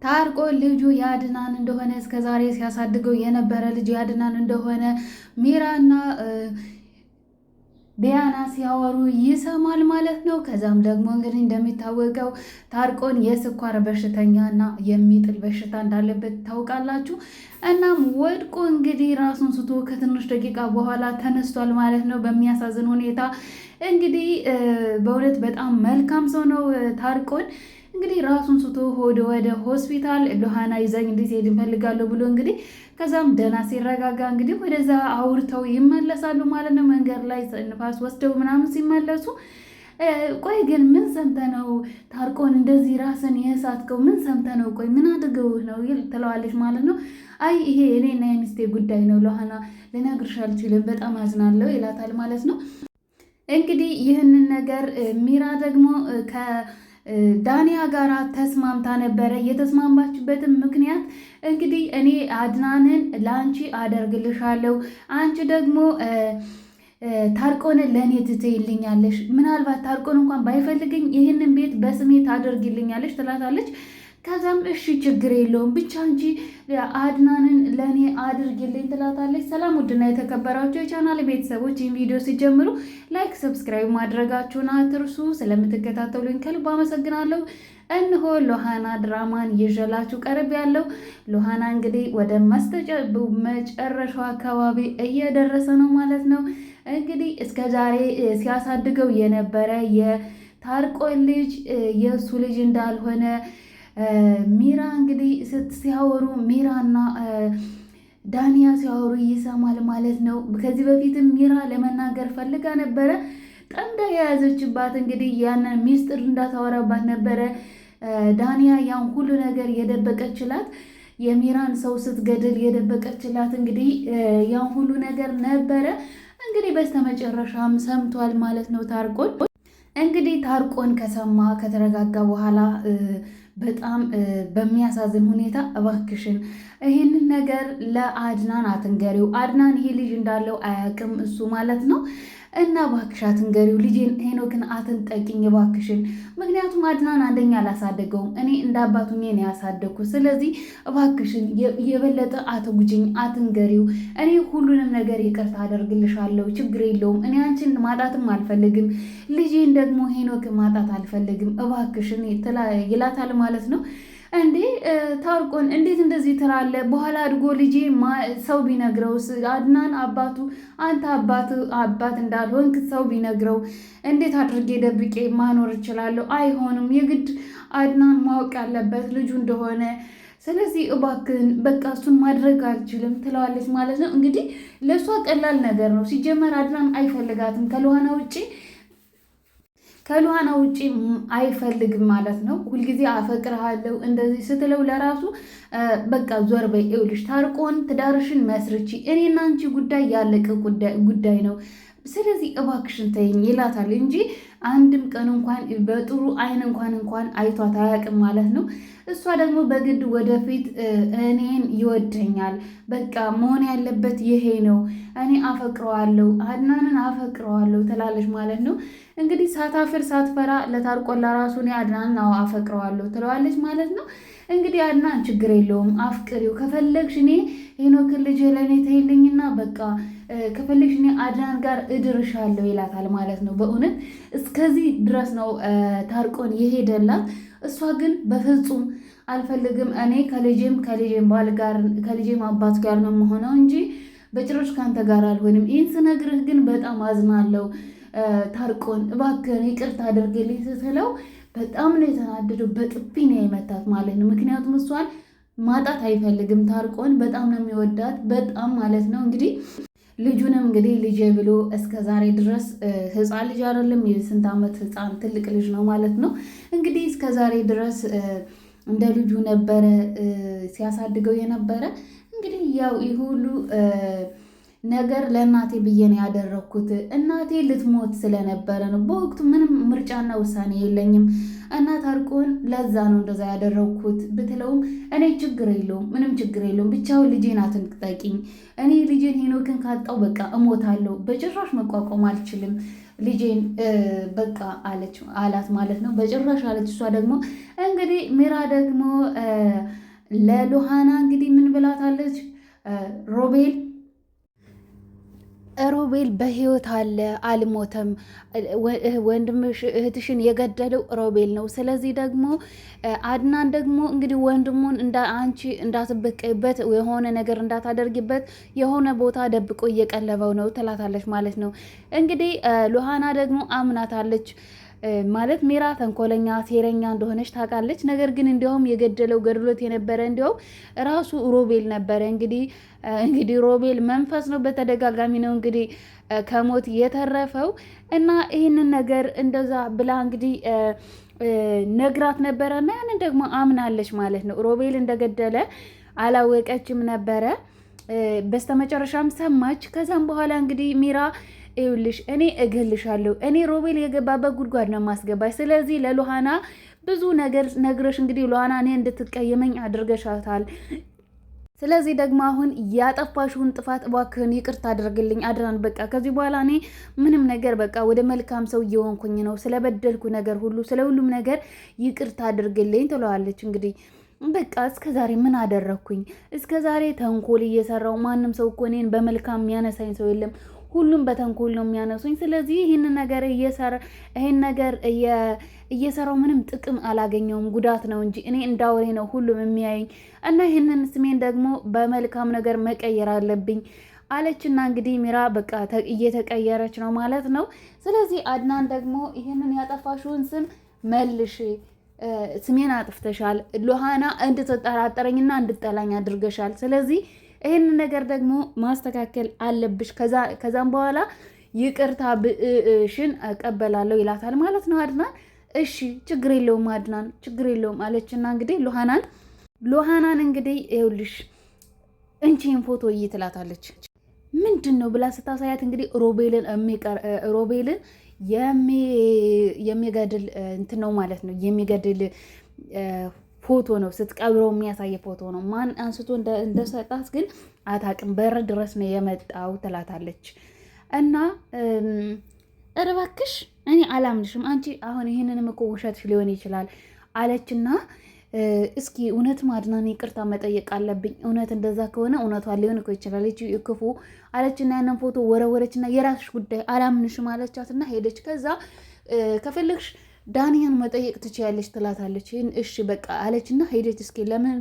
ታርቆ ልጁ ያድናን እንደሆነ እስከዛሬ ሲያሳድገው የነበረ ልጅ ያድናን እንደሆነ ሚራና ዲያና ሲያወሩ ይሰማል ማለት ነው። ከዛም ደግሞ እንግዲህ እንደሚታወቀው ታርቆን የስኳር በሽተኛና የሚጥል በሽታ እንዳለበት ታውቃላችሁ። እናም ወድቆ እንግዲህ ራሱን ስቶ ከትንሽ ደቂቃ በኋላ ተነስቷል ማለት ነው። በሚያሳዝን ሁኔታ እንግዲህ በእውነት በጣም መልካም ሰው ነው ታርቆን። እንግዲህ ራሱን ስቶ ሆደ ወደ ሆስፒታል ሎሃና ይዛኝ እንድትሄድ እንፈልጋለሁ ብሎ እንግዲህ ከዛም ደህና ሲረጋጋ እንግዲህ ወደዛ አውርተው ይመለሳሉ ማለት ነው። መንገድ ላይ ንፋስ ወስደው ምናምን ሲመለሱ ቆይ ግን ምን ሰምተ ነው ታርቆን እንደዚህ ራስን የሳትከው? ምን ሰምተ ነው? ቆይ ምን አድርገው ነው ትለዋለች ማለት ነው። አይ ይሄ እኔና የሚስቴ ጉዳይ ነው ሎሃና፣ ልነግርሽ አልችልም፣ በጣም አዝናለሁ ይላታል ማለት ነው። እንግዲህ ይህንን ነገር ሚራ ደግሞ ዳንያ ጋራ ተስማምታ ነበረ። የተስማማችበትም ምክንያት እንግዲህ እኔ አድናንን ለአንቺ አደርግልሻለሁ፣ አንቺ ደግሞ ታርቆንን ለእኔ ትተይልኛለሽ፣ ምናልባት ታርቆን እንኳን ባይፈልግኝ ይህንን ቤት በስሜ ታደርግልኛለሽ ትላታለች። ከዛም እሺ ችግር የለውም ብቻ እንጂ አድናንን ለእኔ አድርጊልኝ ትላታለች። ሰላም ውድና የተከበራችሁ የቻናል ቤተሰቦች ይህን ቪዲዮ ሲጀምሩ like፣ subscribe ማድረጋችሁን አትርሱ። ስለምትከታተሉኝ ከልብ አመሰግናለሁ። እነሆ ሎሃና ድራማን ይዤላችሁ ቀርብ ያለው ሎሃና እንግዲህ ወደ መጨረሻው አካባቢ እየደረሰ ነው ማለት ነው። እንግዲህ እስከ ዛሬ ሲያሳድገው የነበረ የታርቆ ልጅ የእሱ ልጅ እንዳልሆነ ሚራ እንግዲህ ሲያወሩ ሚራና ዳንያ ሲያወሩ ይሰማል ማለት ነው። ከዚህ በፊትም ሚራ ለመናገር ፈልጋ ነበረ። ጠምዳ የያዘችባት እንግዲህ ያንን ሚስጥር እንዳታወራባት ነበረ። ዳንያ ያን ሁሉ ነገር የደበቀችላት የሚራን ሰው ስትገድል የደበቀችላት እንግዲህ ያን ሁሉ ነገር ነበረ። እንግዲህ በስተመጨረሻም ሰምቷል ማለት ነው ታርቆን። እንግዲህ ታርቆን ከሰማ ከተረጋጋ በኋላ በጣም በሚያሳዝን ሁኔታ እባክሽን ይህንን ነገር ለአድናን አትንገሪው፣ አድናን ይሄ ልጅ እንዳለው አያውቅም እሱ ማለት ነው እና እባክሽ አትንገሪው፣ ልጄን ሄኖክን አትንጠቂኝ እባክሽን። ምክንያቱም አድናን አንደኛ አላሳደገውም፣ እኔ እንደ አባቱ ነው ያሳደግኩት። ስለዚህ እባክሽን የበለጠ አትጉጅኝ፣ አትንገሪው። እኔ ሁሉንም ነገር ይቅርታ አደርግልሻለሁ፣ ችግር የለውም። እኔ አንቺን ማጣትም አልፈልግም፣ ልጄን ደግሞ ሄኖክን ማጣት አልፈልግም፣ እባክሽን ይላታል ማለት ነው። እንዴ ታርቆን እንዴት እንደዚህ ትላለ? በኋላ አድጎ ልጄ ሰው ቢነግረው አድናን አባቱ አንተ አባት አባት እንዳልሆንክ ሰው ቢነግረው እንዴት አድርጌ ደብቄ ማኖር እችላለሁ? አይሆንም። የግድ አድናን ማወቅ ያለበት ልጁ እንደሆነ። ስለዚህ እባክህን በቃ እሱን ማድረግ አልችልም ትለዋለች ማለት ነው። እንግዲህ ለእሷ ቀላል ነገር ነው። ሲጀመር አድናን አይፈልጋትም ከልዋና ውጭ ከሉሃና ውጪ አይፈልግም ማለት ነው። ሁልጊዜ አፈቅርሃለሁ እንደዚህ ስትለው ለራሱ በቃ ዞር በይ፣ ይኸውልሽ ታርቆን ትዳርሽን መስርቺ፣ እኔና አንቺ ጉዳይ ያለቀ ጉዳይ ነው። ስለዚህ እባክሽን ተይኝ ይላታል እንጂ አንድም ቀን እንኳን በጥሩ አይን እንኳን እንኳን አይቷት አያውቅም ማለት ነው። እሷ ደግሞ በግድ ወደፊት እኔን ይወደኛል፣ በቃ መሆን ያለበት ይሄ ነው፣ እኔ አፈቅረዋለሁ፣ አድናንን አፈቅረዋለሁ ትላለች ማለት ነው። እንግዲህ ሳታፍር ሳትፈራ ለታርቆላ ራሱ እኔ አድናንን አፈቅረዋለሁ ትለዋለች ማለት ነው። እንግዲህ አድናን ችግር የለውም አፍቅሪው፣ ከፈለግሽ እኔ ሄኖክን ልጅ ለእኔ ተይልኝና በቃ ከፈለግሽ እኔ አድናን ጋር እድርሻለሁ ይላታል ማለት ነው። በእውነት እስከዚህ ድረስ ነው ታርቆን የሄደላት። እሷ ግን በፍጹም አልፈልግም፣ እኔ ከልጄም ከልጄም ባል ጋር ከልጄም አባት ጋር ነው የምሆነው እንጂ በጭራሽ ከአንተ ጋር አልሆንም። ይህን ስነግርህ ግን በጣም አዝናለሁ ታርቆን፣ እባክህን ይቅርታ አድርግልኝ ስትለው በጣም ነው የተናደደው። በጥፊ ነው የመታት ማለት ነው። ምክንያቱም እሷን ማጣት አይፈልግም። ታርቆን በጣም ነው የሚወዳት በጣም ማለት ነው። እንግዲህ ልጁንም እንግዲህ ልጄ ብሎ እስከ ዛሬ ድረስ ህፃን ልጅ አይደለም፣ የስንት ዓመት ህፃን ትልቅ ልጅ ነው ማለት ነው። እንግዲህ እስከ ዛሬ ድረስ እንደ ልጁ ነበረ ሲያሳድገው የነበረ። እንግዲህ ያው ይህ ሁሉ ነገር ለእናቴ ብዬ ነው ያደረግኩት። እናቴ ልትሞት ስለነበረ ነው። በወቅቱ ምንም ምርጫና ውሳኔ የለኝም እና ታርቆን ለዛ ነው እንደዛ ያደረግኩት ብትለውም እኔ ችግር የለውም ምንም ችግር የለውም ብቻውን ልጄን አትንጠቂኝ። እኔ ልጄን ሄኖክን ካጣው በቃ እሞታለሁ፣ በጭራሽ መቋቋም አልችልም ልጄን በቃ አለች አላት ማለት ነው። በጭራሽ አለች። እሷ ደግሞ እንግዲህ ሚራ ደግሞ ለሉሃና እንግዲህ ምን ብላታለች? ሮቤል ሮቤል በህይወት አለ፣ አልሞተም። ወንድምሽ እህትሽን የገደለው ሮቤል ነው። ስለዚህ ደግሞ አድናን ደግሞ እንግዲህ ወንድሙን እንደ አንቺ እንዳትበቀይበት የሆነ ነገር እንዳታደርጊበት የሆነ ቦታ ደብቆ እየቀለበው ነው ትላታለች ማለት ነው። እንግዲህ ሉሃና ደግሞ አምናታለች። ማለት ሚራ ተንኮለኛ ሴረኛ እንደሆነች ታውቃለች። ነገር ግን እንዲያውም የገደለው ገድሎት የነበረ እንዲያውም ራሱ ሮቤል ነበረ። እንግዲህ ሮቤል መንፈስ ነው። በተደጋጋሚ ነው እንግዲህ ከሞት የተረፈው እና ይህንን ነገር እንደዛ ብላ እንግዲህ ነግራት ነበረ እና ያንን ደግሞ አምናለች ማለት ነው። ሮቤል እንደገደለ አላወቀችም ነበረ። በስተመጨረሻም ሰማች። ከዛም በኋላ እንግዲህ ሚራ ይኸውልሽ እኔ እገልሻለሁ፣ እኔ ሮቤል የገባበት ጉድጓድ ነው ማስገባሽ። ስለዚህ ለሉሃና ብዙ ነገር ነግረሽ እንግዲህ ሉሃና እኔ እንድትቀየመኝ አድርገሻታል። ስለዚህ ደግሞ አሁን ያጠፋሽውን ጥፋት እባክህን ይቅርታ አድርግልኝ አድራን። በቃ ከዚህ በኋላ እኔ ምንም ነገር በቃ ወደ መልካም ሰው እየሆንኩኝ ነው። ስለበደልኩ ነገር ሁሉ ስለ ሁሉም ነገር ይቅርታ አድርግልኝ ትለዋለች። እንግዲህ በቃ እስከ ዛሬ ምን አደረግኩኝ? እስከ ዛሬ ተንኮል እየሰራው ማንም ሰው እኮ እኔን በመልካም የሚያነሳኝ ሰው የለም። ሁሉም በተንኮል ነው የሚያነሱኝ። ስለዚህ ይህን ነገር እየሰራ ይህን ነገር እየሰራው ምንም ጥቅም አላገኘውም፣ ጉዳት ነው እንጂ እኔ እንዳውሬ ነው ሁሉም የሚያየኝ እና ይህንን ስሜን ደግሞ በመልካም ነገር መቀየር አለብኝ አለችና እንግዲህ ሚራ በቃ እየተቀየረች ነው ማለት ነው። ስለዚህ አድናን ደግሞ ይህንን ያጠፋሽውን ስም መልሽ፣ ስሜን አጥፍተሻል፣ ሎሃና እንድትጠራጠረኝና እንድጠላኝ አድርገሻል። ስለዚህ ይህን ነገር ደግሞ ማስተካከል አለብሽ። ከዛም በኋላ ይቅርታ ብእሽን እቀበላለሁ ይላታል ማለት ነው አድናን። እሺ ችግር የለውም አድናን፣ ችግር የለውም አለችና እንግዲህ ሎሃናን እንግዲህ ይኸውልሽ እንቺን ፎቶ እይ ትላታለች። ምንድን ነው ብላ ስታሳያት እንግዲህ ሮቤልን የሚገድል እንትን ነው ማለት ነው የሚገድል ፎቶ ነው ስትቀብረው የሚያሳይ ፎቶ ነው። ማን አንስቶ እንደሰጣት ግን አታውቅም። በር ድረስ ነው የመጣው ትላታለች። እና ኧረ እባክሽ እኔ አላምንሽም፣ አንቺ አሁን ይህንንም እኮ ውሸትሽ ሊሆን ይችላል አለችና እስኪ እውነትም አድናን ይቅርታ መጠየቅ አለብኝ። እውነት እንደዛ ከሆነ እውነቷን ሊሆን እኮ ይችላል ይቺ ክፉ አለችና ያንን ፎቶ ወረወረችና የራስሽ ጉዳይ አላምንሽም አለቻትና ሄደች። ከዛ ከፈለግሽ ዳንያን መጠየቅ ትችያለች ትላታለች። ይህን እሺ በቃ አለችና ሄደች። እስኪ ለምን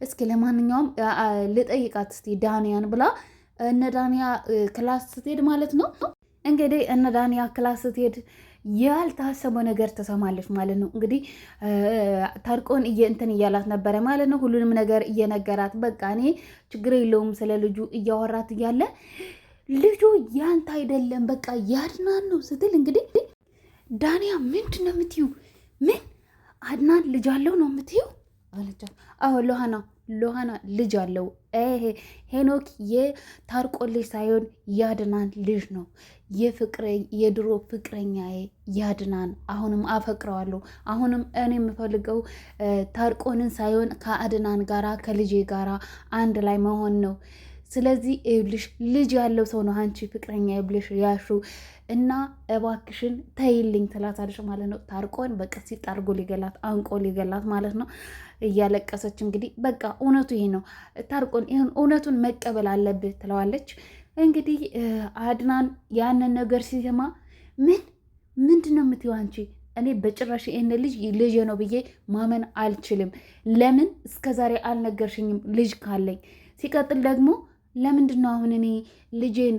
እስኪ ለማንኛውም ልጠይቃት እስኪ ዳንያን ብላ እነ ዳንያ class ስትሄድ ማለት ነው እንግዲህ እነ ዳንያ class ስትሄድ ያልታሰበ ነገር ትሰማለች ማለት ነው። እንግዲህ ታርቆን እንትን እያላት ነበረ ማለት ነው። ሁሉንም ነገር እየነገራት በቃ እኔ ችግር የለውም ስለ ልጁ እያወራት እያለ ልጁ ያንተ አይደለም በቃ ያድናን ነው ስትል እንግዲህ ዳንያ ምንድን ነው የምትዩ? ምን አድናን ልጅ አለው ነው የምትዩ አለቻት። አዎ ሎሃና ሎሃና ልጅ አለው። ይሄ ሄኖክ የታርቆ ልጅ ሳይሆን ያድናን ልጅ ነው። የፍቅሬ የድሮ ፍቅረኛዬ ያድናን፣ አሁንም አፈቅረዋለሁ። አሁንም እኔ የምፈልገው ታርቆንን ሳይሆን ከአድናን ጋራ ከልጄ ጋራ አንድ ላይ መሆን ነው። ስለዚህ ይኸውልሽ ልጅ ያለው ሰው ነው አንቺ ፍቅረኛ ይብልሽ ያሹ እና እባክሽን ተይልኝ ትላታለች ማለት ነው። ታርቆን በቃ ሲጣርጎ ሊገላት አንቆ ሊገላት ማለት ነው። እያለቀሰች እንግዲህ በቃ እውነቱ ይሄ ነው፣ ታርቆን ይሁን እውነቱን መቀበል አለብህ ትለዋለች። እንግዲህ አድናን ያንን ነገር ሲሰማ ምን ምንድን ነው የምትይው አንቺ? እኔ በጭራሽ ይህን ልጅ ልጄ ነው ብዬ ማመን አልችልም። ለምን እስከዛሬ አልነገርሽኝም ልጅ ካለኝ? ሲቀጥል ደግሞ ለምንድን ነው አሁን እኔ ልጄን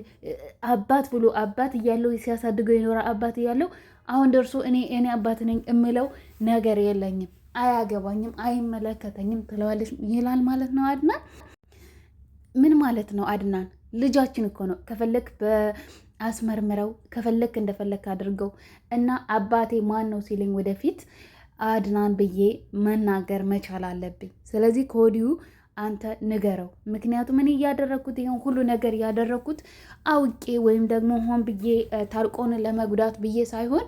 አባት ብሎ አባት እያለው ሲያሳድገው የኖረ አባት እያለው አሁን ደርሶ እኔ አባት ነኝ እምለው ነገር የለኝም፣ አያገባኝም፣ አይመለከተኝም ትለዋለች ይላል ማለት ነው አድናን። ምን ማለት ነው አድናን? ልጃችን እኮ ነው። ከፈለክ በአስመርምረው ከፈለክ እንደፈለክ አድርገው እና አባቴ ማን ነው ሲለኝ ወደፊት አድናን ብዬ መናገር መቻል አለብኝ። ስለዚህ ከወዲሁ አንተ ንገረው። ምክንያቱም እኔ እያደረግኩት ይሄን ሁሉ ነገር እያደረግኩት አውቄ ወይም ደግሞ ሆን ብዬ ታርቆን ለመጉዳት ብዬ ሳይሆን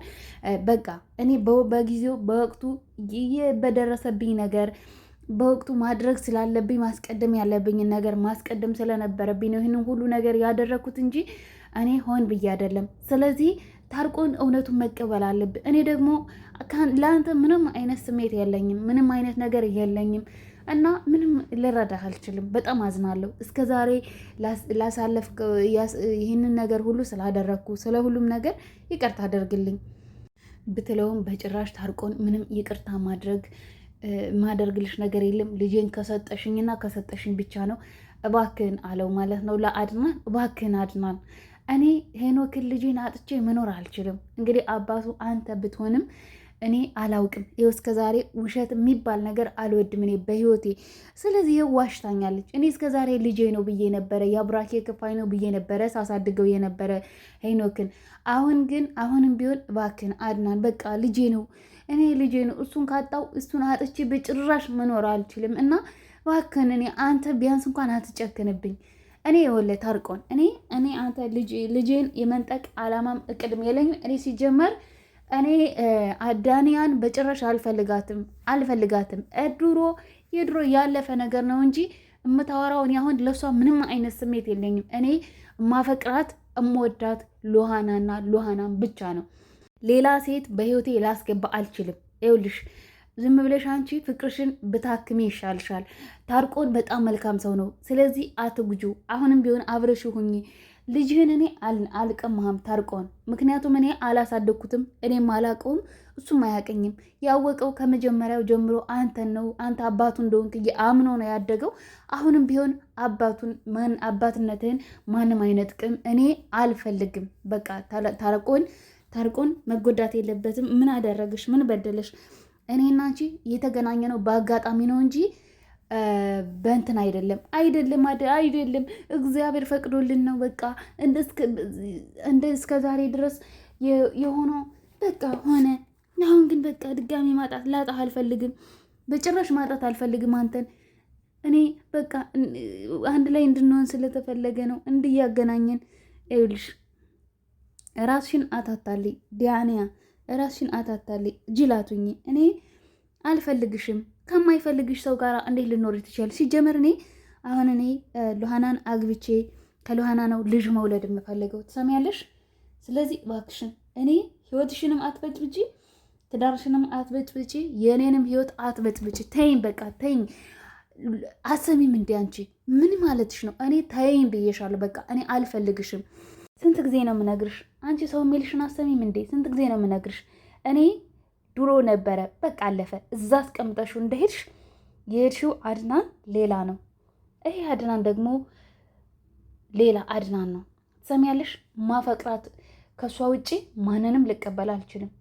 በቃ እኔ በጊዜው በወቅቱ በደረሰብኝ ነገር በወቅቱ ማድረግ ስላለብኝ ማስቀደም ያለብኝን ነገር ማስቀደም ስለነበረብኝ ነው ይህንን ሁሉ ነገር ያደረግኩት እንጂ እኔ ሆን ብዬ አይደለም። ስለዚህ ታርቆን እውነቱን መቀበል አለብህ። እኔ ደግሞ ለአንተ ምንም አይነት ስሜት የለኝም፣ ምንም አይነት ነገር የለኝም እና ምንም ልረዳህ አልችልም። በጣም አዝናለሁ። እስከ ዛሬ ላሳለፍ ይህንን ነገር ሁሉ ስላደረግኩ ስለ ሁሉም ነገር ይቅርታ አደርግልኝ ብትለውም በጭራሽ ታርቆን ምንም ይቅርታ ማድረግ ማደርግልሽ ነገር የለም፣ ልጄን ከሰጠሽኝና ከሰጠሽኝ ብቻ ነው እባክህን አለው ማለት ነው ለአድናን። እባክህን አድናን፣ እኔ ሄኖክን ልጄን አጥቼ መኖር አልችልም። እንግዲህ አባቱ አንተ ብትሆንም እኔ አላውቅም። ይኸው እስከ ዛሬ ውሸት የሚባል ነገር አልወድም እኔ በህይወቴ። ስለዚህ ይኸው ዋሽታኛለች። እኔ እስከ ዛሬ ልጄ ነው ብዬ ነበረ፣ የአብራኬ ክፋይ ነው ብዬ ነበረ ሳሳድገው የነበረ ሄኖክን። አሁን ግን አሁንም ቢሆን እባክህን አድናን፣ በቃ ልጄ ነው፣ እኔ ልጄ ነው። እሱን ካጣው እሱን አጥቼ በጭራሽ መኖር አልችልም እና እባክህን እኔ አንተ ቢያንስ እንኳን አትጨክንብኝ። እኔ የወለ ታርቆን እኔ አንተ ልጄን የመንጠቅ አላማም እቅድም የለኝም። እኔ ሲጀመር እኔ አዳንያን በጭራሽ አልፈልጋትም አልፈልጋትም። ድሮ የድሮ ያለፈ ነገር ነው እንጂ የምታወራው እኔ አሁን ለእሷ ምንም አይነት ስሜት የለኝም። እኔ ማፈቅራት እምወዳት ሎሃናና ሎሃናን ብቻ ነው። ሌላ ሴት በህይወቴ ላስገባ አልችልም። ይኸውልሽ ዝም ብለሽ አንቺ ፍቅርሽን ብታክሚ ይሻልሻል። ታርቆን በጣም መልካም ሰው ነው። ስለዚህ አትጉጁ። አሁንም ቢሆን አብረሽ ሁኚ። ልጅህን እኔ አልቀማህም ታርቆን፣ ምክንያቱም እኔ አላሳደግኩትም፣ እኔም አላቀውም፣ እሱም አያቀኝም። ያወቀው ከመጀመሪያው ጀምሮ አንተን ነው። አንተ አባቱ እንደሆንክ አምኖ ነው ያደገው። አሁንም ቢሆን አባቱን ማን አባትነትህን ማንም አይነጥቅም። እኔ አልፈልግም። በቃ ታርቆን ታርቆን መጎዳት የለበትም። ምን አደረግሽ? ምን በደለሽ? እኔና አንቺ የተገናኘ ነው በአጋጣሚ ነው እንጂ በእንትን አይደለም፣ አይደለም፣ አይደለም። እግዚአብሔር ፈቅዶልን ነው። በቃ እንደ እስከ ዛሬ ድረስ የሆነው በቃ ሆነ። አሁን ግን በቃ ድጋሚ ማጣት ላጣህ አልፈልግም፣ በጭራሽ ማጣት አልፈልግም አንተን። እኔ በቃ አንድ ላይ እንድንሆን ስለተፈለገ ነው እንድያገናኘን። ይኸውልሽ ራስሽን አታታልይ ዲያንያ፣ ራስሽን አታታልይ ጅላቱኝ። እኔ አልፈልግሽም። ከማይፈልግሽ ሰው ጋር እንዴት ልኖር ትችያለሽ? ሲጀመር እኔ አሁን እኔ ሉሃናን አግብቼ ከሉሃና ነው ልጅ መውለድ የምፈልገው። ትሰሚያለሽ? ስለዚህ እባክሽን እኔ ህይወትሽንም አትበጭብጪ፣ ትዳርሽንም አትበጭብጪ፣ የእኔንም ህይወት አትበጭብጪ። ተይኝ፣ በቃ ተይኝ። አሰሚም እንዲ አንቺ ምን ማለትሽ ነው? እኔ ተይኝ ብዬሻለሁ። በቃ እኔ አልፈልግሽም። ስንት ጊዜ ነው የምነግርሽ? አንቺ ሰው የሚልሽን አሰሚም እንዴ? ስንት ጊዜ ነው የምነግርሽ? እኔ ድሮ ነበረ። በቃ አለፈ። እዛ አስቀምጠሽው እንደሄድሽ የሄድሽው አድናን ሌላ ነው። ይሄ አድናን ደግሞ ሌላ አድናን ነው። ትሰሚያለሽ? ማፈቅራት ከእሷ ውጪ ማንንም ልቀበል አልችልም።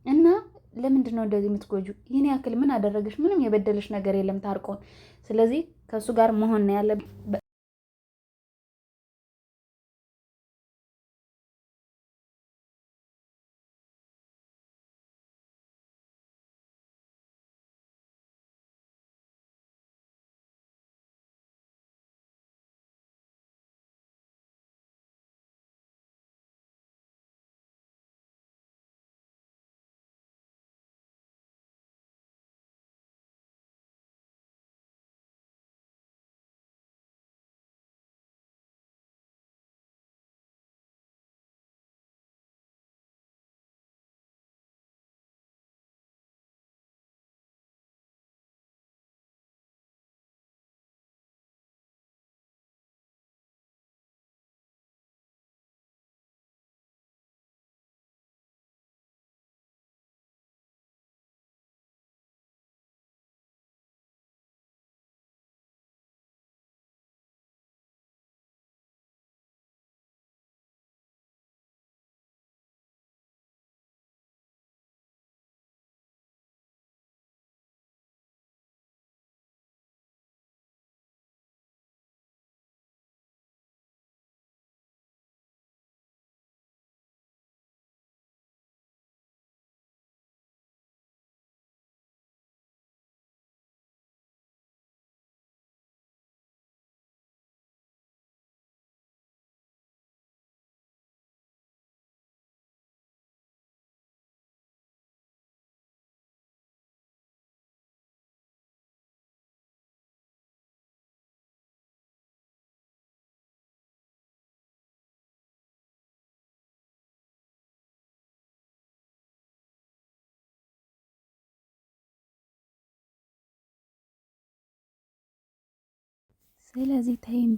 እና ለምንድን ነው እንደዚህ የምትጎጁ? ይህን ያክል ምን አደረገሽ? ምንም የበደለሽ ነገር የለም ታርቆን። ስለዚህ ከእሱ ጋር መሆን ነው ያለ ስለዚህ ተይም።